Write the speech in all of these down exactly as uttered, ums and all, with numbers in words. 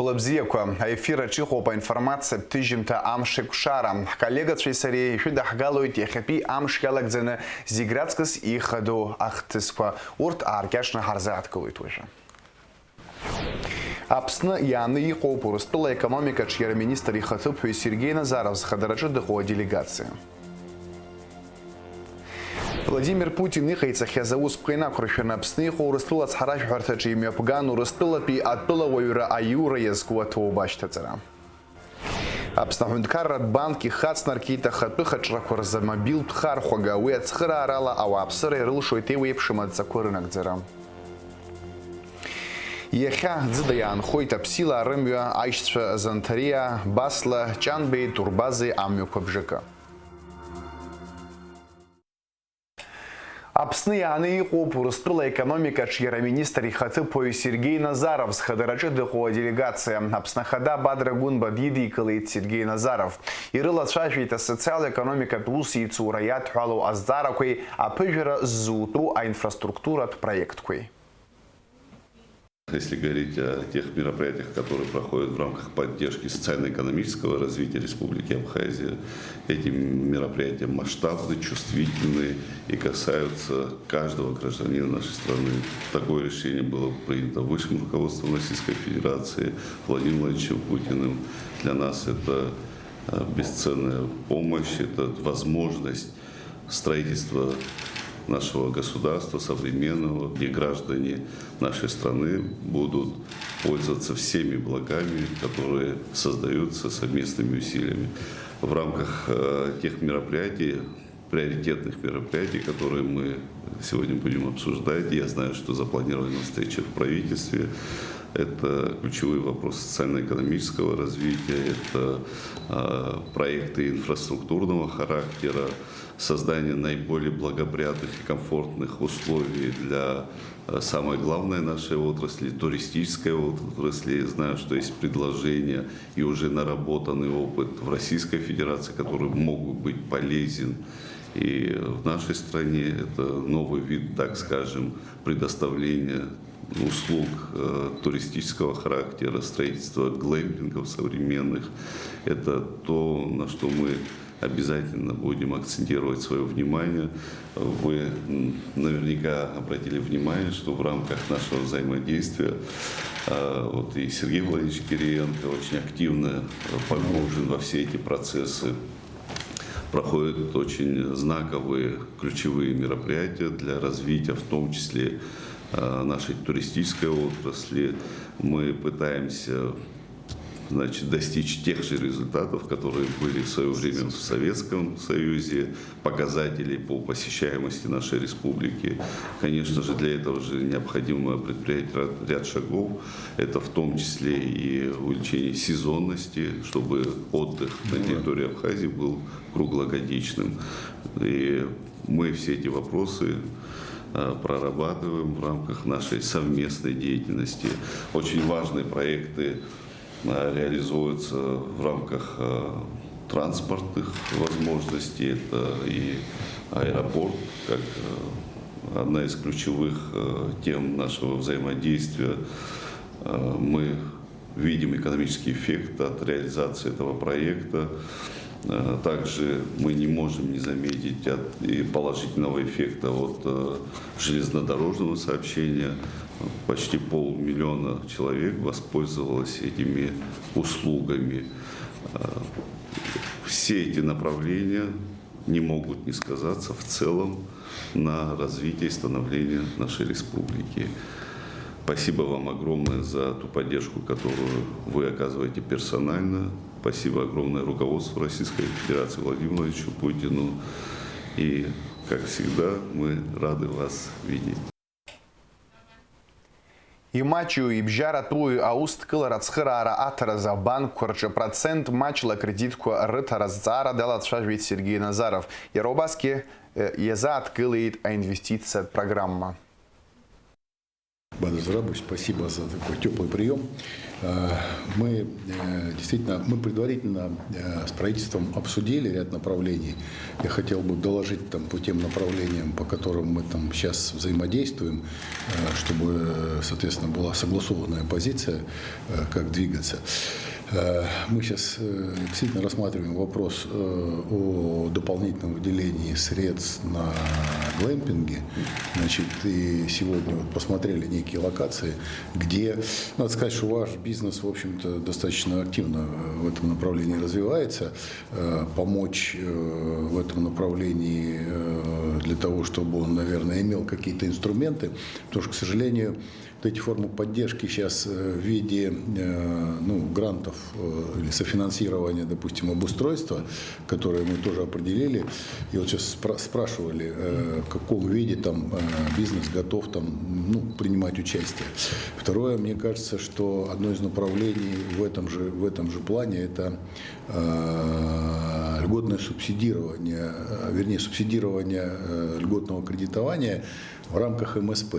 Хәлабзиақәа, аефир аҿы иҟоуп аинформациатә ҭыжьымҭа Амшеиқәшара. Ҳколлегацәеи сареи ишәыдаҳгалоит иахьатәи амш иалагӡаны зегь раҵкыс ихадоу ахҭысқәа. Урҭ ааркьаҿны ҳарзааҭгылоит уажәы. Аԥсны иааны иҟоуп Урыстәыла аекономикаҿиара министр ихаҭыԥуаҩ Сергеи Назаров зхадараҿы дыҟоу аделегациа. Владимир Путин иҟаиҵахьаз аусқәа инақәыршәаны Аԥсны иҟоу Урыстәыла ацҳаражәҳәарҭаҿы имҩаԥган Урыстәылатәи атәылауаҩра аиура иазку аҭоуба ашьҭаҵара. Аԥсны аҳәынҭқарратә банк ихацнаркит ахатәы хаҿрақәа рзы мобилтә хархәага, уи ацхыраарала ауааԥсыра ирылшоит еиуеиԥшым адҵақәа рынагӡара. Иахьа ӡыда иаанхоит Аԥсилаа рымҩа аишьцәа Занҭариа, Басла, Ҷанбеи, Турбазеи амҩақәа бжакы. Аԥсны иааны иҟоуп Урыстәыла аекономикаҿиара аминистр ихаҭыԥуаҩ Сергеи Назаров зхадараҿы дыҟоу аделегациа. Аԥсны Ахада Бадра Гәынба дидикылеит Сергеи Назаров. Ирылацәажәеит асоциал-економикатә усеицура иадҳәалоу азҵаарақәеи аԥыжәара ззутәу аинфраструктуратә проектқәеи. Если говорить о тех мероприятиях, которые проходят в рамках поддержки социально-экономического развития Республики Абхазия, эти мероприятия масштабны, чувствительны и касаются каждого гражданина нашей страны. Такое решение было принято высшим руководством Российской Федерации Владимиром Владимировичем Путиным. Для нас это, э, бесценная помощь, это возможность строительства нашего государства современного, где граждане нашей страны будут пользоваться всеми благами, которые создаются совместными усилиями. В рамках, э, тех мероприятий, приоритетных мероприятий, которые мы сегодня будем обсуждать, я знаю, что запланирована встреча в правительстве. Это ключевые вопросы социально-экономического развития, это, э, проекты инфраструктурного характера, создание наиболее благоприятных и комфортных условий для, э, самой главной нашей отрасли, туристической отрасли. Знаю, что есть предложения и уже наработанный опыт в Российской Федерации, которые могут быть полезен и в нашей стране. Это новый вид, так скажем, предоставления услуг, э, туристического характера, строительства глэмпингов современных. Это то, на что мы обязательно будем акцентировать своё внимание. Вы, м, наверняка обратили внимание, что в рамках нашего взаимодействия, э, вот и Сергей Владимирович Кириенко очень активно, э, погружен во все эти процессы. Проходят очень знаковые, ключевые мероприятия для развития, в том числе, э, нашей туристической отрасли. Мы пытаемся, значит, достичь тех же результатов, которые были в своё время в Советском Союзе, показателей по посещаемости нашей республики. Конечно же, для этого же необходимо предпринять ряд, ряд шагов. Это в том числе и увеличение сезонности, чтобы отдых на территории Абхазии был круглогодичным. И мы все эти вопросы, э, прорабатываем в рамках нашей совместной деятельности. Очень важные проекты, э, реализуются в рамках, э, транспортных возможностей. Это и аэропорт, как, э, одна из ключевых, э, тем нашего взаимодействия. Э, мы видим экономический эффект от реализации этого проекта. Э, также мы не можем не заметить от, и положительного эффекта от, э, железнодорожного сообщения. Почти полмиллиона человек воспользовалось этими услугами. Э, все эти направления не могут не сказаться в целом на развитии и становлении нашей республики. Спасибо вам огромное за ту поддержку, которую вы оказываете персонально. Спасибо огромное руководству Российской Федерации Владимиру Владимировичу Путину. И, как всегда, мы рады вас видеть. Имаҷу ибжьаратәуаҩ аусҭкылара ацхыраара аҭаразы абанкқәа рҿы процент маҷла акредитқәа рыҭара азҵаара далацәажәеит Сергеи Назаров. Иара убасгьы, э, иазааҭгылеит аинвестициатә программа. Бадра Зурабович, спасибо за такой тёплый приём. Э, Мы э, действительно, мы предварительно э, с правительством обсудили ряд направлений. Я хотел бы доложить там по тем направлениям, по которым мы там сейчас взаимодействуем, э, чтобы, э, соответственно, была согласованная позиция, э, как двигаться. Э, Мы сейчас действительно рассматриваем вопрос э, о дополнительном выделении средств на глэмпинги. Значит, и сегодня вот посмотрели некие локации, где, надо сказать, что ваш бизнес, в общем-то, достаточно активно э, в этом направлении развивается. Э, Помочь э, в этом направлении э, для того, чтобы он, наверное, имел какие-то инструменты, потому что, к сожалению, вот эти формы поддержки сейчас э, в виде э, ну, грантов э, или софинансирования, допустим, обустройства, которые мы тоже определили, и вот сейчас спра- спрашивали, э, в каком виде там э, бизнес готов там, ну, принимать участие. Второе, мне кажется, что одно из направлений в этом же, в этом же плане — это э, льготное субсидирование, э, вернее, субсидирование э, льготного кредитования в рамках МСП.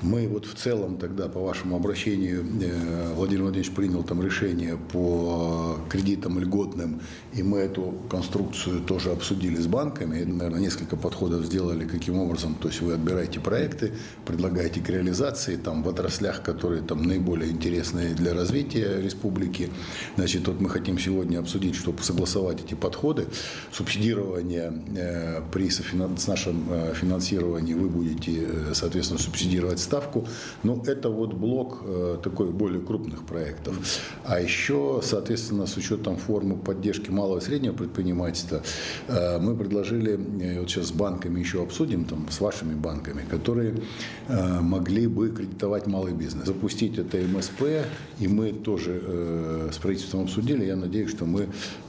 Мы вот в целом тогда по вашему обращению, э, Владимир Владимирович принял там решение по кредитам льготным, и мы эту конструкцию тоже обсудили с банками. И, наверное, несколько подходов сделали, каким образом, то есть вы отбираете проекты, предлагаете к реализации там, в отраслях, которые там наиболее интересные для развития республики. Значит, вот мы хотим сегодня обсудить, чтобы согласовать эти подходы. Субсидирование э, при софинан- с нашим э, финансированием вы будете, э, соответственно, субсидировать ставку. Но это вот блок э, такой более крупных проектов. А еще, соответственно, с учетом формы поддержки малого и среднего предпринимательства, э, мы предложили, э, вот сейчас с банками еще обсудим, там, с вашими банками, которые э, могли бы кредитовать малый бизнес. Запустить это МСП, и мы тоже э, с правительством обсудили. Я надеюсь, что мы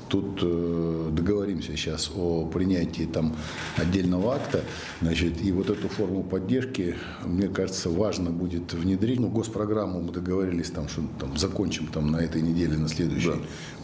тут э, договоримся сейчас о принятии там отдельного акта, значит, и вот эту форму поддержки, мне кажется, важно будет внедрить. Ну, госпрограмму мы договорились, там, что там закончим там на этой неделе, на следующей. Да.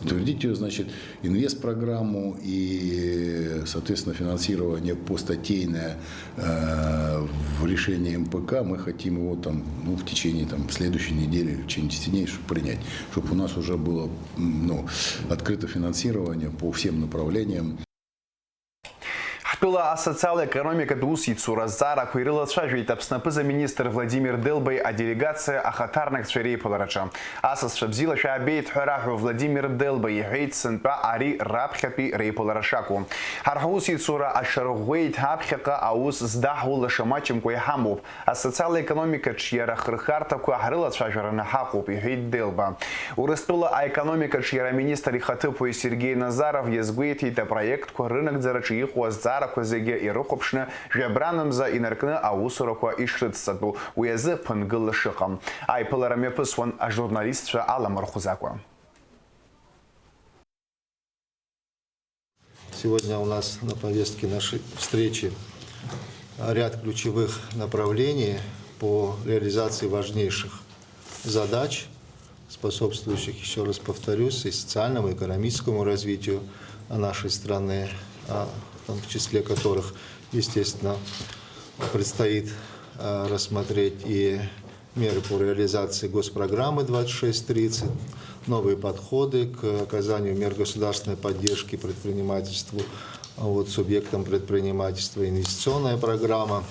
Утвердить ее, значит, инвестпрограмму и, соответственно, финансирование постатейное э, в решении МПК. Мы хотим его там, ну, в течение там, следующей недели или в течение десяти дней, чтобы принять, чтобы у нас уже было ну, открыто финансирование по всем направлениям. Ҳтәыла асоциал-економикатә усеицура азҵаарақәа ирылацәажәеит Аԥсны аԥыза-министр Владимир Делбеи аделегациа ахаҭарнакцәа реиԥылараҿы. Асасцәа бзиала шәаабеит ҳәа раҳәо Владимир Делба иҳәеит сынтәа ари раԥхьатәи реиԥылара шакәу. Ҳара ҳусеицура аҽарӷәӷәеит, ҳаԥхьаҟа аус здаҳуа лаша маҷымкәа иҳамоуп. Асоциал-економикаҿ иара ахырхарҭақәа ҳрылацәажәараны ҳаҟоуп, иҳәеит Делба. Урыстәыла аекономикаҿ иара аминистр ихаҭыԥуаҩ Сергеи Назаров иазгәеиҭеит, апроектқәа рынагӡараҿы иҟоу азҵаарақәа зегьы ирыхәаԥшны, жәабранамза инаркны аусурақәа ишрыцҵатәу, уи азы ԥынгыла шыҟам. Аиԥылара мҩаԥысуан ажурналистцәа аламырхәӡакәа. Сегодня у нас на повестке нашей встречи ряд ключевых направлений по реализации важнейших задач, способствующих, еще раз повторюсь, и социальному, и экономическому развитию нашей страны, а, в том числе которых, естественно, предстоит а, рассмотреть и меры по реализации госпрограммы двадцать шесть тридцать, новые подходы к оказанию мер государственной поддержки предпринимательству, а, вот, субъектам предпринимательства, инвестиционная программа,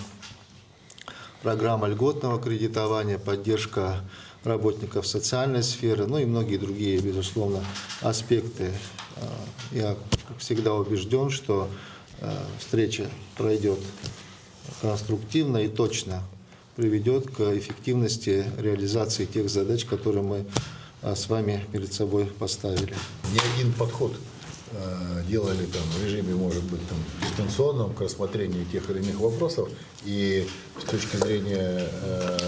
программа льготного кредитования, поддержка работников социальной сферы, ну и многие другие, безусловно, аспекты. А, я, как всегда, убежден, что а, встреча пройдет конструктивно и точно приведет к эффективности реализации тех задач, которые мы а, с вами перед собой поставили. Не один подход э, делали там в режиме, может быть, там, дистанционном к рассмотрению тех или иных вопросов. И с точки зрения э,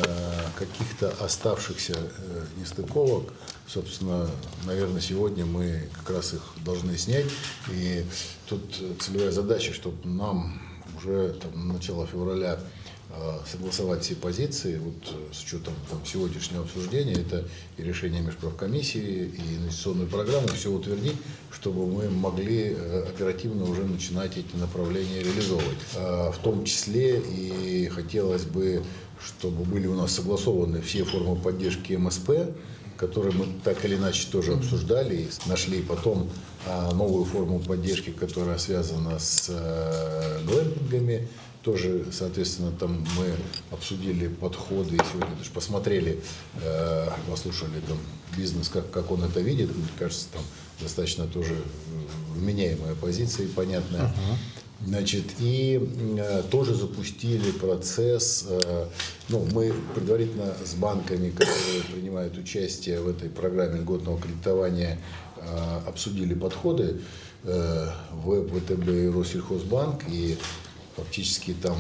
каких-то оставшихся э, нестыковок, собственно, наверное, сегодня мы как раз их должны снять. И тут целевая задача, чтобы нам уже там, на начало февраля э, согласовать все позиции, вот э, с учетом там, сегодняшнего обсуждения, это и решение межправкомиссии, и инвестиционную программу, все утвердить, чтобы мы могли э, оперативно уже начинать эти направления реализовывать. Э, В том числе и хотелось бы, чтобы были у нас согласованы все формы поддержки МСП, который мы так или иначе тоже обсуждали и нашли потом а, новую форму поддержки, которая связана с э, глэмпингами. Тоже, соответственно, там мы обсудили подходы и сегодня даже посмотрели, э, послушали там бизнес, как, как он это видит. Мне кажется, там достаточно тоже э, вменяемая позиция и понятная. Значит, и э, тоже запустили процесс, э, ну, мы предварительно с банками, которые принимают участие в этой программе льготного кредитования, э, обсудили подходы, э, ВЭБ, ВТБ и Россельхозбанк, и фактически там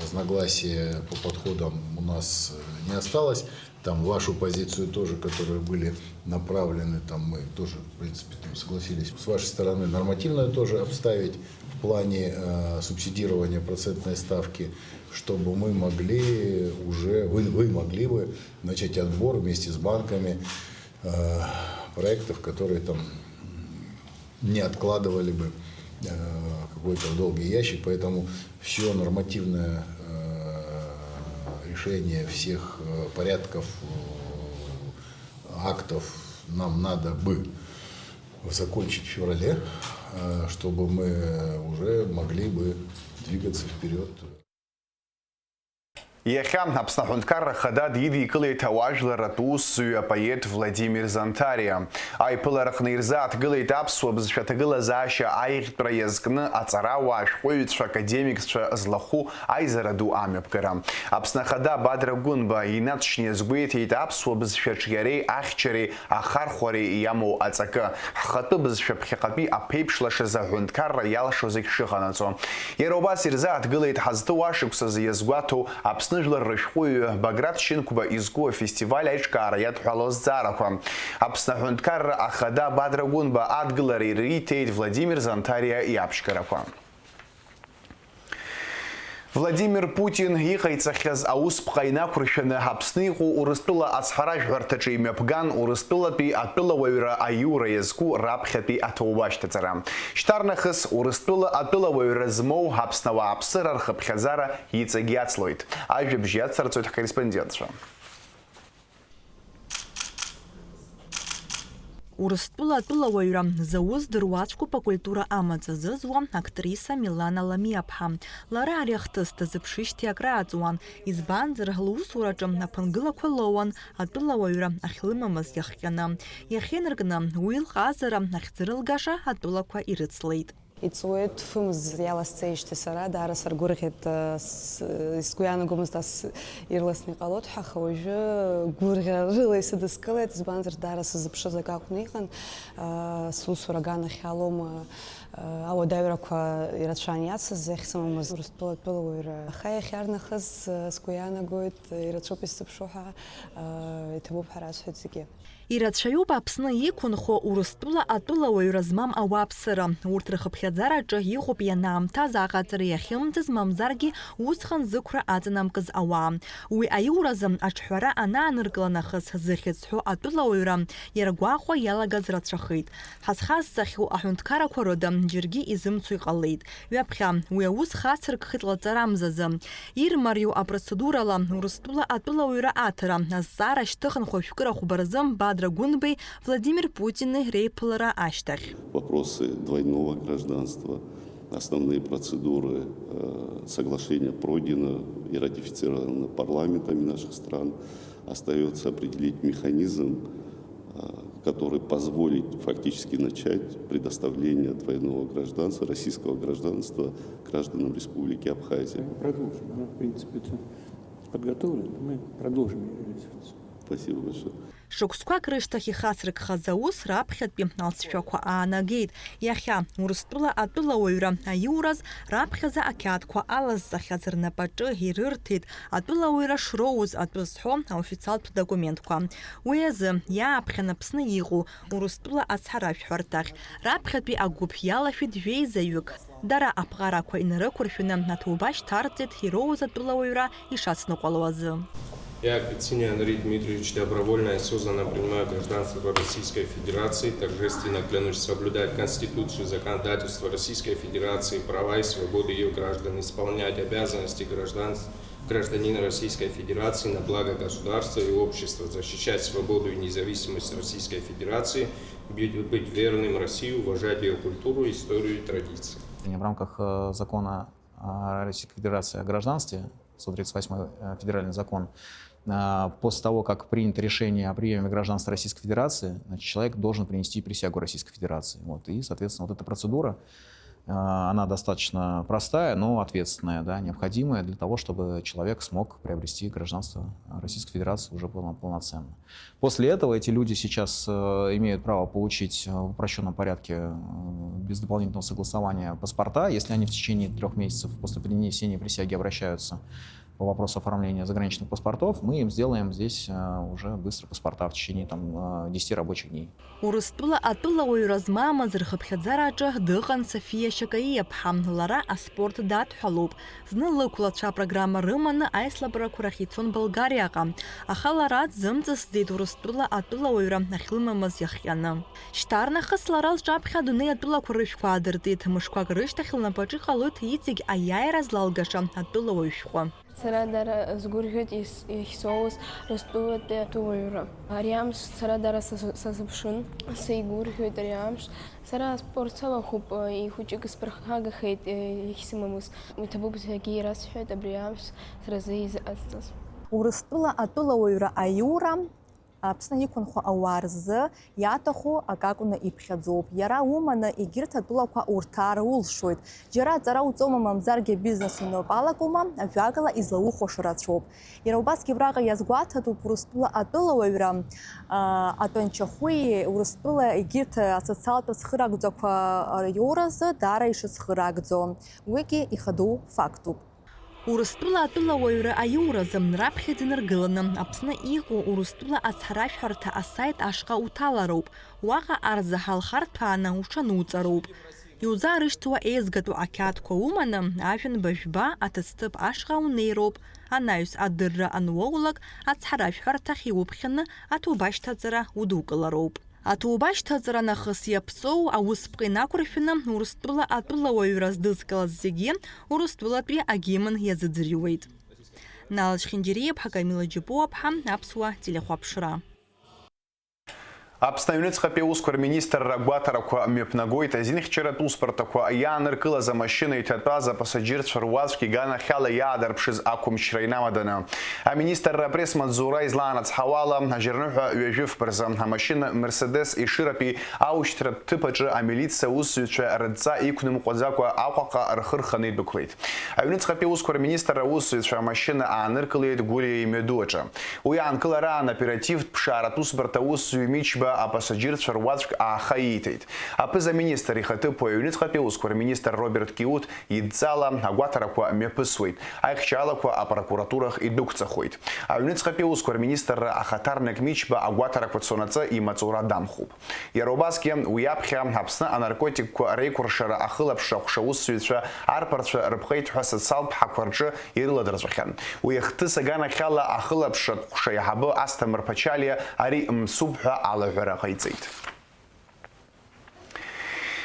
разногласия по подходам у нас э, не осталось. Там вашу позицию тоже, которые были направлены, там мы тоже, в принципе, там согласились. С вашей стороны нормативное тоже обставить в плане э, субсидирования процентной ставки, чтобы мы могли уже, вы, вы могли бы начать отбор вместе с банками э, проектов, которые там не откладывали бы э, какой-то в долгий ящик. Поэтому все нормативное э, решение всех э, порядков, э, актов нам надо бы закончить в феврале, э, чтобы мы уже могли бы двигаться вперед. Иахьа Аԥсны Аҳәынҭқарра Ахада дидикылеит ауаажәларратә усзуҩы апоет Владимир Зантариа. Аиԥылараҟны ирзааҭгылеит аԥсуа бызшәа аҭагылазаашьа аиӷьтәра иазкны аҵарауаа, ашәҟәыҩҩцәа, академикцәа злахәу аизара ду амҩаԥгара. Аԥсны Ахада Бадра Гәынба инаҵшьны иазгәеиҭеит аԥсуа бызшәаҿ иареи ахьчареи ахархәареи иамоу аҵакы, ҳхатәы бызшәа ԥхьаҟатәи аԥеиԥшлашаз аҳәынҭқарра иалшо зегь шыҟанаҵо. Иара убас ирзааҭгылеит ҳазҭоу ашықәсазы иазгәаҭоу Аԥсны жәлар рышәҟәыҩҩы Баграт Шьынқәба изку афестиваль аиҿкаара иадҳәалоу азҵаарақәа. Аԥсны аҳәынҭқарра ахада Бадра Гәынба адгылара ириҭеит Владимир Зантариа иаԥшьгарақәа. Владимир Путин иҟаиҵахьаз ауспҟа инақәыршәаны Аԥсны иҟоу Урыстәыла ацҳаражәҳәарҭаҿы имҩаԥган Урыстәылатәи атәылауаҩра аиура иазку раԥхьатәи аҭоуба ашьҭаҵара. Шьҭарнахыс Урыстәыла атәылауаҩра змоу Аԥсны ауааԥсыра рхыԥхьаӡара иҵегь иацлоит. Ажәабжь иацырҵоит ҳкорреспондентцәа. Урыстәыла атәылауаҩра зауз дыруаӡәкуп акультура амаҵ азызуа актриса Милана Ламиаԥҳа. Лара ари ахҭыс дазыԥшижьҭеи акрааҵуан, избанзар, лусураҿы аԥынгылақәа лоуан атәылауаҩра ахьлымамыз иахҟьаны. Иахьа инаркны уи лҟазара ахьӡырылгаша атәылақәа ирыцлеит. Иҵуеит, фымз иаласҵеижьҭеи сара даара саргәырӷьеит, сгәы иаанагомызт ас ирласны иҟалоит ҳәа, аха уажәы гәырӷьарала исыдыскылеит, избанзар, даара сыззыԥшыз акы акәны иҟан, сусура аганахь иаалоума, ауадаҩрақәа ирацәан иацыз, иахьсымамыз Урыстәыла атәылауаҩра. Аха иахьарнахыс сгәы иаанагоит, ирацәоуп исзыԥшу ҳәа, иҭабуп ҳәа расҳәоит зегьы. Ирацәаҩуп Аԥсны иқәынхо Урыстәыла атәылауаҩра змам ауааԥсыра. Урҭ рхыԥхьаӡараҿы иҟоуп ианаамҭаз аҟаҵара иахьымӡаз, мамзаргьы усҟан зықәра аҵанамкыз ауаа. Уи аиуразы аҿҳәара анааныркыла нахыс, зыхьӡ зҳәо атәылауаҩра иаргәаҟуа иалагаз рацәахеит. Ҳазхазҵахьоу аҳәынҭқарақәа рыда џьаргьы изымцо иҟалеит. Ҩаԥхьа уи аус хацыркхеит лаҵарамзазы. Ирмариоу апроцедурала Урыстәыла атәылауаҩра аҭара азҵаара шьҭыхын хәажәкыра хәба рзы Бадра Гәынбеи Владимир Путини реиԥылара ашьҭахь. Вопросы двойного гражданства, основные процедуры, э, соглашение пройдено и ратифицировано парламентами наших стран. Остаётся определить механизм, э, который позволит фактически начать предоставление двойного гражданства, российского гражданства гражданам Республики Абхазия. Мы продолжим. Мы, в принципе, это подготовлено. Мы продолжим её реализацию. Спасибо большое. Шықәсқәак рышьҭахь ихацыркхаз аус раԥхьатәи алҵшәақәа аанагеит. Иахьа Урыстәыла атәылауаҩра аиураз раԥхьаӡа ақьаадқәа алазҵахьаз рнапаҿы ирырҭеит атәылауаҩра шроуз атәы зҳәо аофициалтә документқәа. Уи азы иааԥхьан Аԥсны иҟоу Урыстәыла ацҳаражәҳәарҭахь раԥхьатәи агәыԥ иалашәеит жәеизаҩык. Дара аԥҟарақәа инарықәыршәаны аҭоуба шьҭарҵеит ироуз атәылауаҩра ишацныҟәало азы. Я, Квицини Анри Дмитриевич, добровольно и осознанно принимаю гражданство Российской Федерации, торжественно клянусь соблюдать Конституцию, законодательство Российской Федерации, права и свободы ее граждан, исполнять обязанности гражданств Гражданин Российской Федерации на благо государства и общества, защищать свободу и независимость Российской Федерации, быть, быть верным России, уважать ее культуру, историю и традиции. В рамках э, закона э, Российской Федерации о гражданстве, сто тридцать восьмой э, федеральный закон, э, после того, как принято решение о приеме в гражданство Российской Федерации, значит, человек должен принести присягу Российской Федерации. Вот. И, соответственно, вот эта процедура, э, она достаточно простая, но ответственная, да, необходимая для того, чтобы человек смог приобрести гражданство Российской Федерации уже полно- полноценно. После этого эти люди сейчас э, имеют право получить э, в упрощенном порядке э, без дополнительного согласования паспорта, если они в течение трех месяцев после принесения присяги обращаются по вопросу оформления заграничных паспортов, мы им сделаем здесь э, уже быстро паспорта в течение там, э, десяти рабочих дней. Урыстәыла атәылауаҩра змамыз рхыԥхьаӡараҿы дыҟан Софиа Шьакаиаԥҳа. Лара аспорт дадҳәалоуп. Зны лықәлацәа апрограмма рыманы аицлабрақәа рахь ицон Болгариаҟа, аха лара дзымҵысӡеит Урыстәыла атәылауаҩра ахьлымамыз иахҟьаны. Шьҭарнахыс лара лҿаԥхьа адунеи атәылақәа рышәқәа аадыртит. Мышқәак рышьҭахь лнапаҿы иҟалоит иҵегь аиааира злалгаша атәылауаҩ шәҟәы. Сара дара сгәырӷьоит ис-, иахьсоуз Урыстәылатәи атәылауаҩра. Ари амш сара дара сазы-, сазыԥшын, сеигәырӷьоит ари амш. Сара аспорт салахәуп, ихәыҷык сԥырхагахеит, иахьсымамыз. Иҭабуп зегьы ирасҳәеит, абри амш сразы изыҟасҵаз. Урыстәыла атәылауаҩра аиура Аԥсны иқәынхо ауаа рзы иаҭаху акакәны иԥхьаӡоуп. Иара уманы егьырҭ атәылақәа урҭар улшоит. Џьара аҵара уҵома, мамзаргьы абизнес уныҟәалакума, ажәакала, излаухәаша рацәоуп. Иара убасгьы абраҟа иазгәаҭатәуп Урыстәыла атәылауаҩра, аа, атәанчахәи Урыстәыла егьырҭ асоциалтә цхыраагӡақәа риуразы даара ишыцхыраагӡо. Уигьы ихадоу фактуп. Урыстәыла атәылауаҩра аиуразы раԥхьаӡа инаргыланы Аԥсны иҟоу Урыстәыла ацҳаражәҳәарҭа асаит ашҟа уҭалароуп, уаҟа арзаҳал харҭәааны уҽануҵароуп. Иузаарышьҭуа еизгатәу ақьаадқәа уманы, ажәанба жәба аҭыӡҭыԥ ашҟа унеироуп, анаҩс адырра ануоулак, ацҳаражәҳәарҭахь иуԥхьаны аҭоубашьҭаҵара удукылароуп. Аҭоубашьҭаҵара нахыс иаԥҵоу аусԥҟа инақәыршәаны, Урыстәыла атәылауаҩра здызкылаз зегьы Урыстәылатәи агимн иазыӡырҩуеит. Налач Хинџьариаԥҳа, Камила Џьапуаԥҳа, Аԥсуа телехәаԥшра. Аԥсны аҩныҵҟатәи аусқәа рминистрра агәаҭарақәа мҩаԥнагоит азинхьчаратә усбарҭақәа иааныркылаз амашьына иҭатәаз апасаџьырцәа руаӡәк иганахьала иаадырԥшыз ақәымчра инамаданы. Аминистрра апресс-маҵзура излаанацҳауала, ажьырныҳәа ҩажәи фба рзы амашьына Мерседес Ешыратәи аушьҭратә ҭыԥ аҿы амилициа аусзуҩцәа рыдҵа иқәнымҟәаӡакәа Аҟәаҟа рхы рханы идәықәлеит. Аҩныҵҟатәи аусқәа рминистрра аусзуҩцәа амашьына ааныркылеит Гәыриа имҩаду аҿы. Уи аанкылараан оперативтә ԥшааратә усбарҭа аусзуҩ Мичба апасаџьырцәа руаӡәк ааха ииҭеит. Аԥыза-министр ихаҭыԥуаҩ аҩныҵҟатәи аусқәа рминистр Роберт Киут идҵала агәаҭарақәа мҩаԥысуеит, аихьчалақәа апрокуратурахь идәықәҵахоит. Аҩныҵҟатәи аусқәа рминистрра ахаҭарнак Мичба агәаҭарақәа цонаҵы имаҵура дамхуп. Иара убасгьы, уи аԥхьа Аԥсны анаркотикқәа реикәыршара ахылаԥшра аҟәша аусзуҩцәа арԥарцәа рыпҟеит ҳәа социалтә ҳақәа рҿы ирыладырҵәахьан. Уи ахҭыс аганахьала ахылаԥшратә ҟәша аиҳабы Асҭамыр Ԥачалиа ари мцуп ҳәа алаҳәара ҟаиҵеит.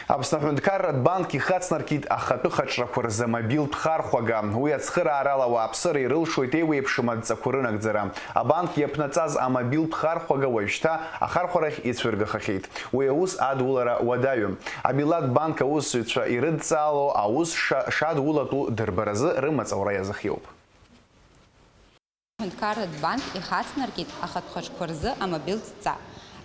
Аԥсны аҳәынҭқарратә банк ихацнаркит ахатәы хаҿрақәа рзы амобилтә хархәага. Уи ацхыраарала ауааԥсыра ирылшоит еиуеиԥшым адҵақәа рынагӡара. Абанк иаԥнаҵаз амобилтә хархәага уажәшьҭа ахархәарахь ицәыргахахьеит. Уи аус адулара уадаҩым. Амилаҭ банк аусзуҩцәа ирыдҵаало аус ша-, шадулатәу дырбаразы рымаҵ аура иазыхиоуп. Аҳәынҭқарратә банк ихацнаркит ахатә хаҿқәа рзы амобилтә ҵа.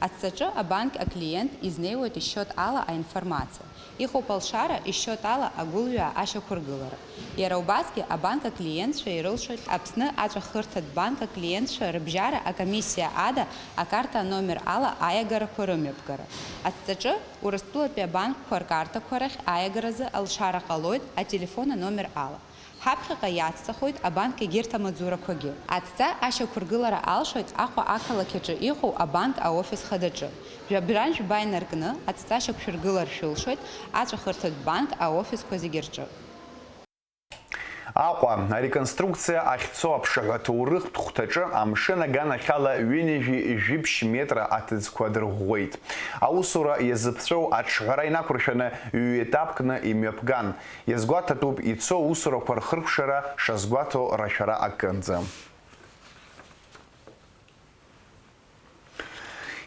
Адҵаҿы абанк аклиент изнеиуеит ишьиоит ала аинформациа. Иҟоуп алшара, ишьиоит ала агәылҩа ашьақәыргылара. Иара убасгьы абанк аклиентцәа ирылшоит Аԥсны аҵәахырҭатә банк аклиентцәа рыбжьара акомиссиа ада акарта аномер ала аиагарақәа рымҩаԥгара. Адҵаҿы Урыстәылатәи абанкқәа ркартақәа рахь аиагаразы алшара ҟалоит ателефон аномер ала. Ҳаԥхьаҟа иацҵахоит абанк егьырҭ амаҵзурақәагьы. Адҵа ашьақәыргылара алшоит Аҟәа ақалақь аҿы иҟоу абанк аофис хадаҿы. Жәабжьантә жәба инаркны адҵа шьақәшәыргылар шәылшоит аҵәахырҭатә банк аофисқәа зегьы рҿы. Аҟәа, ареконструкциа ахьцо аԥшаҳәа ҭоурыхтә хәҭаҿы амшын аганахьала ҩынҩажәи жәиԥшь метра аҭыӡқәа дырӷәӷәеит. Аусура иазыԥҵәоу аҿҳәара инақәыршәаны ҩ-етапкны имҩаԥган. Иазгәаҭатәуп ицо усурақәа рхыркәшара шазгәаҭо рашәара акынӡа.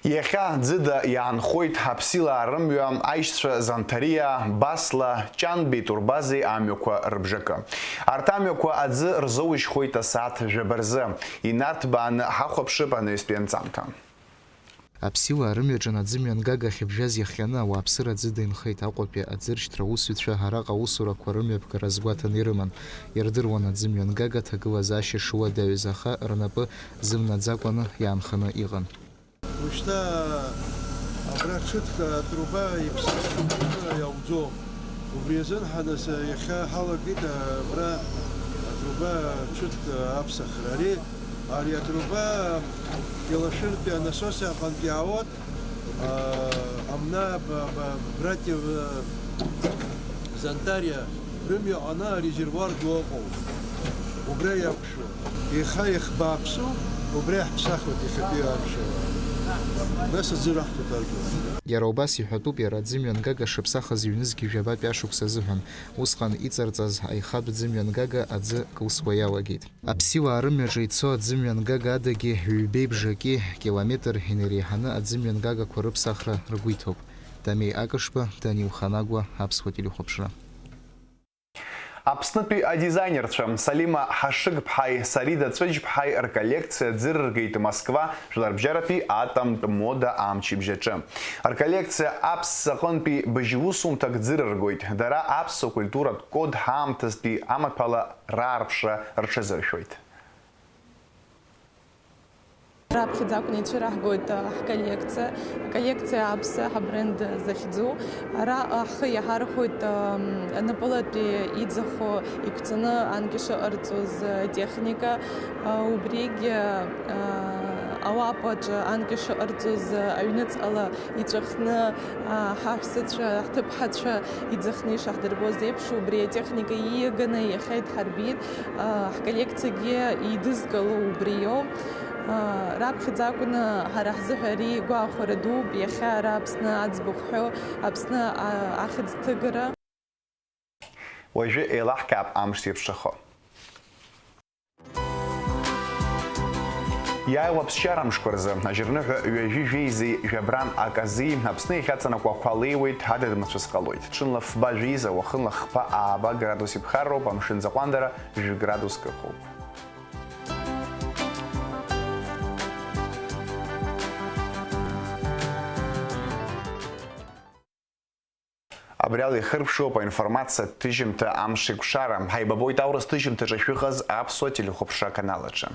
Иахьа ӡыда иаанхоит Аԥсилаа рымҩа аишьцәа Занҭариа, Басла, Ҷанбеи Турбазеи амҩақәа рыбжакы. Арҭ амҩақәа аӡы рзоужьхоит асааҭ жәаба рзы. Инарҭбааны ҳахәаԥшып анаҩстәи анҵамҭа. Аԥсилаа рымҩаҿы аӡымҩангага ахьыбжьаз иахҟьаны ауааԥсыра аӡы дынхеит. Аҟәатәи аӡыршьҭра аусзуҩцәа араҟа аусурақәа рымҩаԥгара азгәаҭаны ирыман. Ирдыруан аӡымҩангага аҭагылазаашьа шуадаҩыз, аха рнапы зымнаӡакәаны иаанханы иҟан. Ушьҭа абра ҽыҭк атруба иԥсахны иауӡом. Убри азын ҳанас иахьа ҳалагеит абра атруба ҽыҭк аԥсахра. Ари, ари атруба Кьалашәыртәи анасос аҟынтә иаауеит. А, амна, ба, ба, братьев, а, Зантариа рымҩа аҟны арезервуар ду ыҟоуп. Убра иакәшоуп. Иаха иахьбааԥсу, убра иаҳԥсахуеит иахьатәи амшала. Нас аӡы раҳҭоит аргьы. Иара убас иҳәатәуп иара аӡымҩангага шыԥсахыз ҩнызқь жәабатәи ашықәс азыҳәан. Усҟан иҵарҵаз аихатә ӡымҩангага аӡы кылсуа иалагеит. Аԥсилаа рымҩаҿы ицо аӡымҩангага адагьы ҩбеи бжаки километр инареиҳаны аӡымҩангагақәа рыԥсахра ргәы иҭоуп. Дамеи Акышба, Данил Ханагәа, Аԥсуа телехәаԥшра. Аԥснытәи адизайнерцәа Салима Ҳашыгԥҳаи Сарида Ҵәыџьԥҳаи рколлекциа ӡырыргеит Москва жәларбжьаратәи атәамтә мода амчыбжь аҿы. Рколлекциа аԥс аҟынтәи быжь усумҭак ӡырыргоит. Дара аԥсуа культуратә код ҳаамҭазтәи амаҭәала раарԥшра рҽазыршәоит. Раԥхьаӡа акәны ицәыраҳгоит, а, ҳколлекциа. Аколлекциа аԥса ҳабренд захьӡу. Ара, а, ҳхы иаҳархәоит, а, напылатәи иӡахо иқәҵаны анкьа шыҟарҵоз, а, техника. А, убригь, а, ауапаҿы анкьа шыҟарҵоз, а, аҩныҵҟала иҵәахны, а, ҳаҳәсацәа, ҳҭыԥҳацәа иӡахны ишаҳдырбоз еиԥш, убри атехника ииаганы иахьа идҳарбеит, а, ҳколлекциагьы еидызкыло убриоуп. А, раԥхьаӡа акәны ҳара ҳзыҳәа ари гәахәара дууп, иахьа ара Аԥсны аӡбахә ҳәоу, Аԥсны, а, ахьӡ ҭыгара. Уажәы еилаҳкаап амш зеиԥшрахо. Иааиуа аԥсшьара мшқәа рзы, ажьырныҳәа ҩажәи жәеизеи жәабран акази, Аԥсны иахьаҵанакуа ақәа леиуеит, адыд мацәыс ҟалоит. Ҽынла фба жәеиза, уахынла хԥа ааба градус иԥхарроуп, амшын ӡаҟәандара жәградуск ыҟоуп. Абри ала ихырԥшуп аинформациатә ҭыжьымҭа Амшеикәшара. Ҳаибабоит аурыс ҭыжьымҭаҿы шәыҟаз аԥсуа телехәаԥшра аканал аҿы.